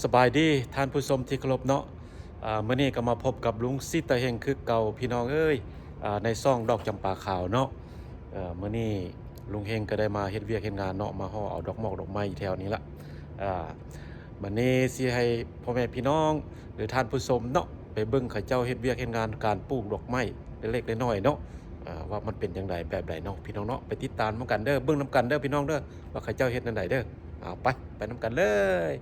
ສະບາຍດີທ່ານຜູ້ຊົມທີ່ເຄົາລົບເນາະ. ອາ ມື້ນີ້ກໍມາພົບກັບລຸງສີຕາເຮງຄືເກົ່າພີ່ນ້ອງເອີຍ, ອາ ໃນຊ່ອງດອກຈຳປາຂາວເນາະ. ເອີ ມື້ນີ້ລຸງເຮງກໍໄດ້ມາເຮັດວຽກເຮັດງານເນາະ, ມາເຫາະເອົາດອກໝອກດອກໄມ້ແຖວນີ້ລະ. ອາ ບັດນີ້ຊິໃຫ້ພໍ່ແມ່ພີ່ນ້ອງ ຫຼື ທ່ານຜູ້ຊົມເນາະ ໄປເບິ່ງເຂົາເຈົ້າເຮັດວຽກເຮັດງານການປູກດອກໄມ້ເລັກໆນ້ອຍໆເນາະ, ອາ ວ່າມັນເປັນຈັ່ງໃດແບບໃດເນາະ ພີ່ນ້ອງເນາະ. ໄປຕິດຕາມນຳກັນເດີ, ເບິ່ງນຳກັນເດີພີ່ນ້ອງເດີ ວ່າເຂົາເຈົ້າເຮັດແນວໃດເດີ. ເອົາ ໄປ ໄປນຳກັນເລີຍ.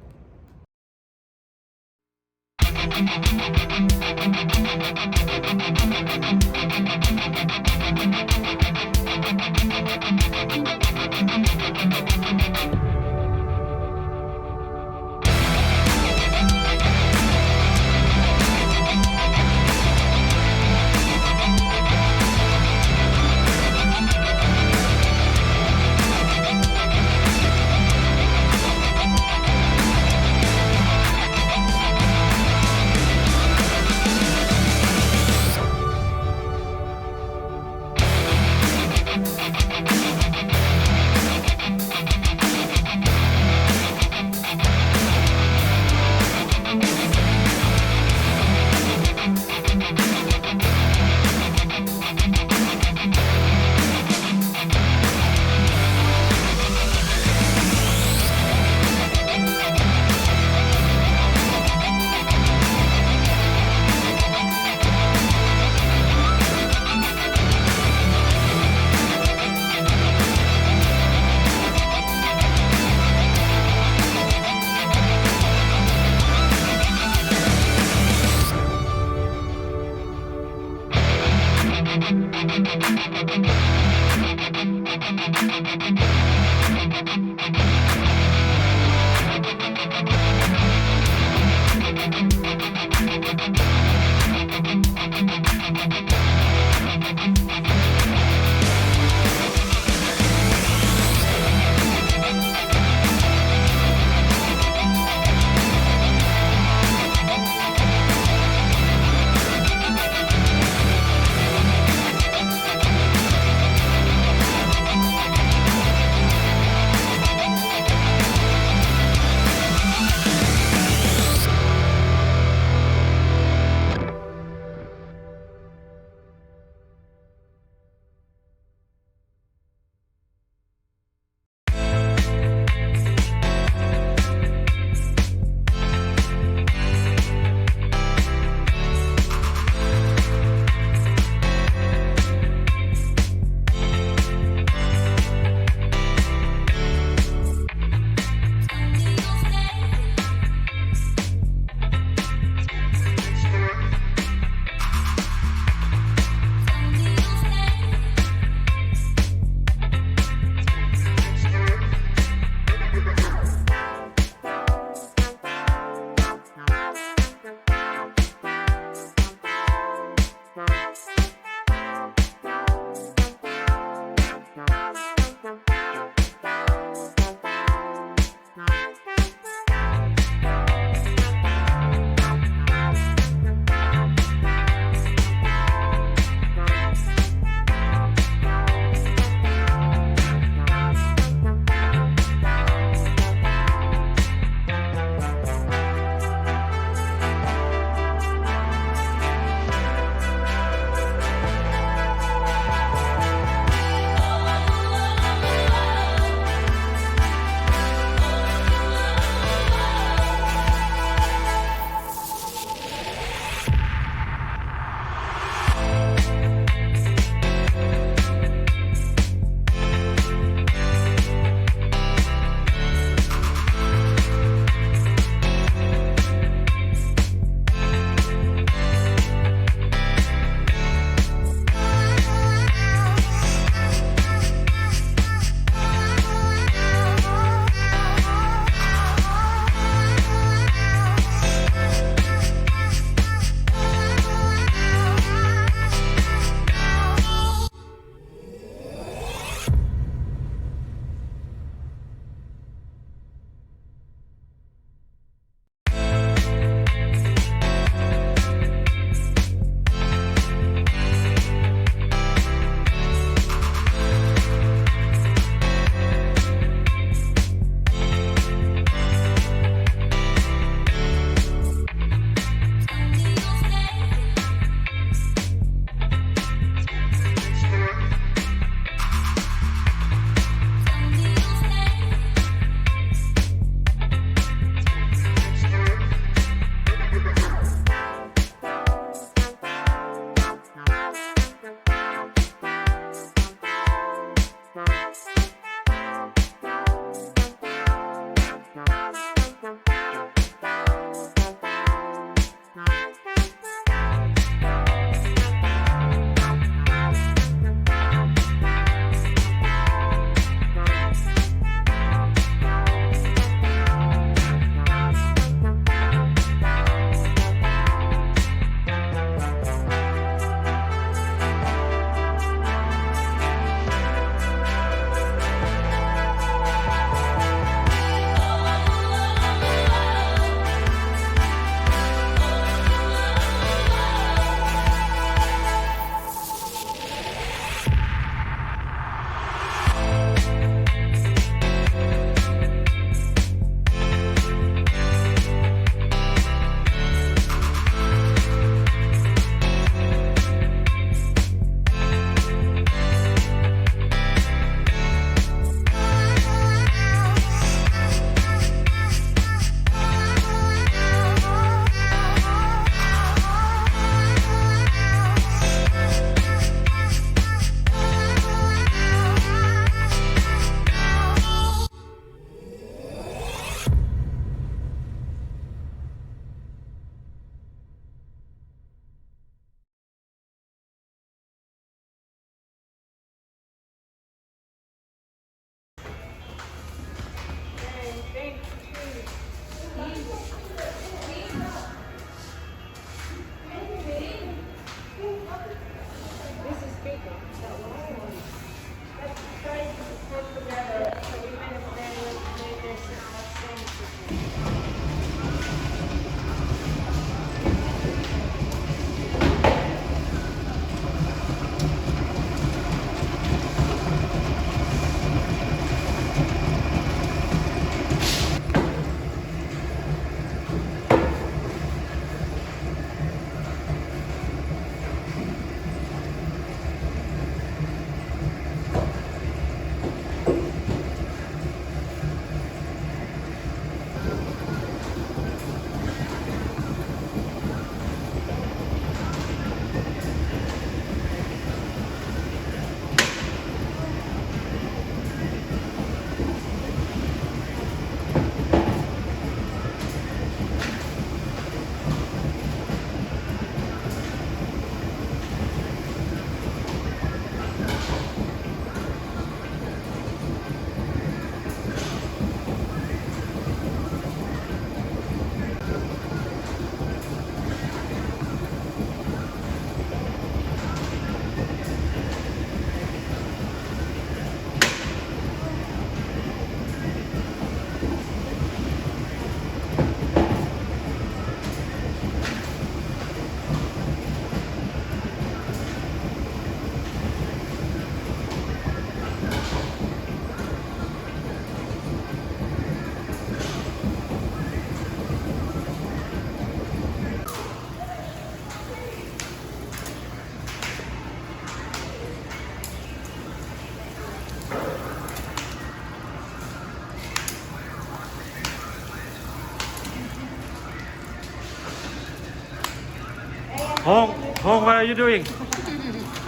Hong, Hong, what are you doing?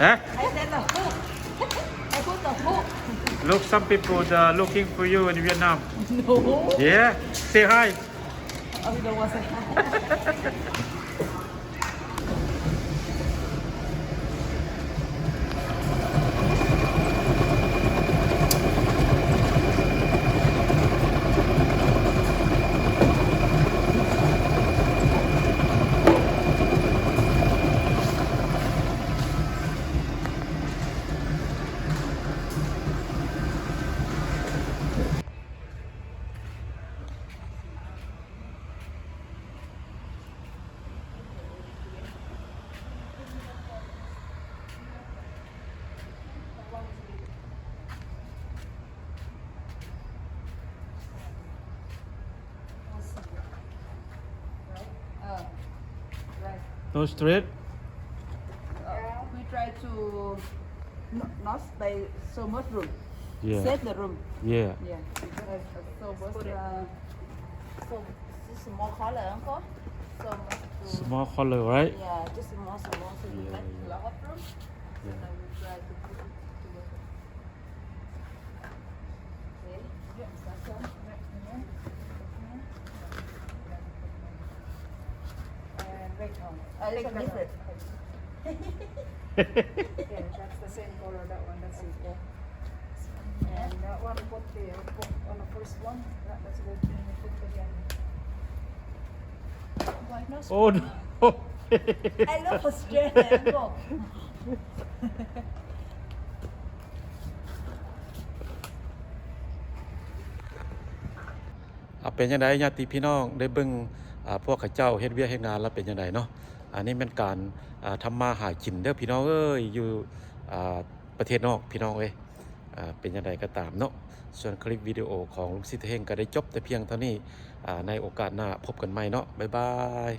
Eh? I said the hook. I put the hook. Look, some people are looking for you in Vietnam. No. Yeah? Say hi. Oh, we don't want to say hi. No straight? Uh, we try to n-, not by so much room. Yeah. Save the room. Yeah. Yeah. Because so much, uh, so this small color, uncle. So much to Small color, right? Yeah, just small, small. So you Yeah, like yeah. lot of room. So Yeah. now we try to put it together. Okay. Yeah, that's all. And wait, oh, uh, like this. Yeah, that's the same color, that one, that's it. Yeah. And that one, put the, put on the first one. That, that's good. Put the other. Why not? Oh, no. I love Australia. Go. ເອົາ ເປັນຈັ່ງໃດ ຍາດຕິພີ່ນ້ອງ ໄດ້ເບິ່ງ ອ່າ ພວກເຂົາເຈົ້າເຮັດວຽກເຮັດງານແລ້ວເປັນຈັ່ງໃດເນາະ? ອັນນີ້ແມ່ນການ ອ່າ ທຳມາຫາກິນເດີພີ່ນ້ອງເອີຍ ຢູ່ ອ່າ ປະເທດນອກພີ່ນ້ອງເອີຍ. ອ່າ ເປັນຈັ່ງໃດກໍຕາມເນາະ ສ່ວນຄລິບວິດີໂອຂອງລຸງສິດເຮັງກໍໄດ້ຈົບແຕ່ພຽງເທົ່ານີ້. ອ່າ ໃນໂອກາດໜ້າພົບກັນໃໝ່ເນາະ ບາຍບາຍ.